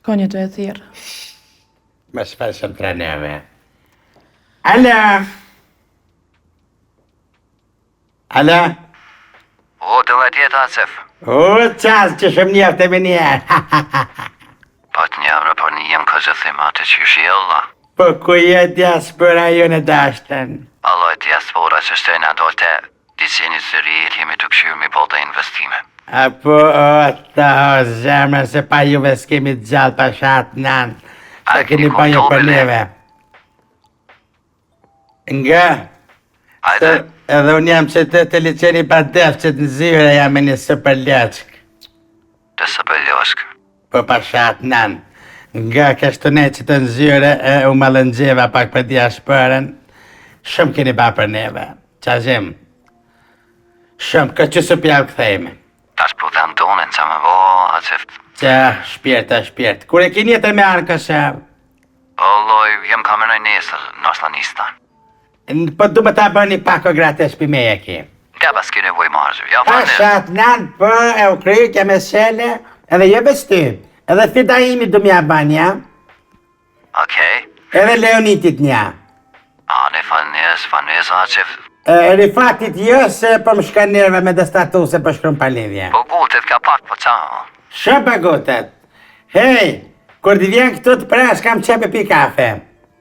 Ka një të e thirrë. Më shpeshëm të neve. Alo! Alo? O, të dhe tjetë, Aqef. O, qasë që shumë njëftë e me njerë. Po të njëvre, po një jem ka gjithë thima të që shi Allah. Po ku je diaspora jo në dashtën? Allah e diaspora që shtëjnë a dojtë e liqenit së ri, jemi të këshyrë mi po dhe investime. A po, o, të o, zemrën se pa juve s'kemi të gjallë pa shatë nanë. A Sa keni keni pa ju kuptu, për bile? neve. Nga? Ajde, Se edhe unë jam që të të liqeni pa def që të në zyre jam me një super loçk. të së bëlloshk. Po pa shatë nanë. Nga kështu ne që të në zyre e u malëngjeva pak për diasporën. Shumë keni ba për neve. Qazim. Shumë, këtë që së pjallë kthejme. Tash po them donën që më bo, Aqef. Qa, shpirt, a shpirt. Kur e keni jetë me arë Kosovë? Alloj, jam ka menoj nesër, nashta nista. N- Po du me ta bëni pako gratis për me e ki. Ja pas ki nevoj marrë, ja Pa falë. shat nan, po e u kry, ke me sele, edhe jo veç ty. Edhe fidaimi du m'ja ban, ja? Okej. Edhe Leonitit nja. A, ne falë falë Aqef. E, Rifatit jo se po më shka nerve me dhe statuse po shkrum pa lidhje. Po gutet ka pak, po qa? Shumë pa gutet. Hej, kur të vjen këtu të presh, kam qep e pi kafe.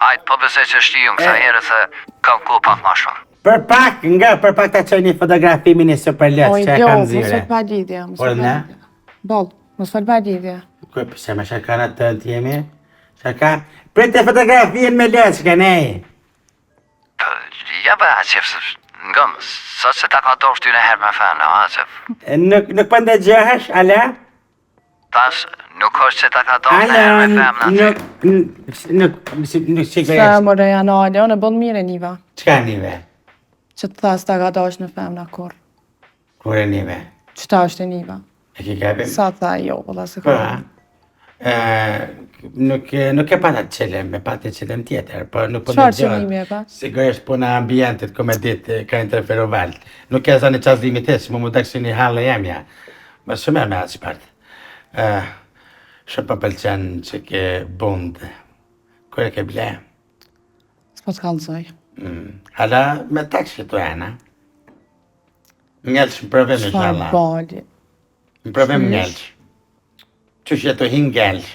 Ajtë, po besoj që shtijun kësa E. herë se kam ku pak ma shumë. Për pak, nga, për pak ta qoj një fotografi me një super Oj, loç që e jo, kam mos zyre. fol pa lidhje. Mos fol Por pa ne? lidhje. Boll, mos fol pa lidhje. Ku, pse me shaka në të të jemi? Shaka? Pritë fotografinë me loçkën, ej. Po, ja ba, Aqef, se ngëm, sa se ta ka dorë ty në herë me fenë, Aqef. E, Nuk, nuk po ndëgjohesh, ala? Tash, nuk është që ta ka dorë në herë Ala, me femna, nuk, nuk, nuk, nuk, Se sigurisht. more janë ale, unë e bën mirë e niva. Çka nive? Që të tha s'ta ka dash në femna kur. Kur e nive? Që ta është e niva. E ki gabim? Sa tha jo, valla se Po, ka. a? E, nuk, nuk e pata qëllim, e pata qëllim tjetër, po nuk po Çfarë ndëgjohet. qëllimi e pa? Sigurisht puna e ambientit, ku me ditë, ka interferu valt. Nuk e zani qazimit hiç, mu mu dek si një halë jemja. Më shumë e me atë shpart. E, shumë po pëlqen që ke bund. Kur e ke ble? S'po të kallzoj. Mm. Hala me taksi të ena. Ngelsh në provim Çfarë inshallah. bali. Në provim Qysh? ngelsh. Qysh jetu hin ngelsh.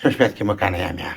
Shumë shpejt ke më kanë jemja.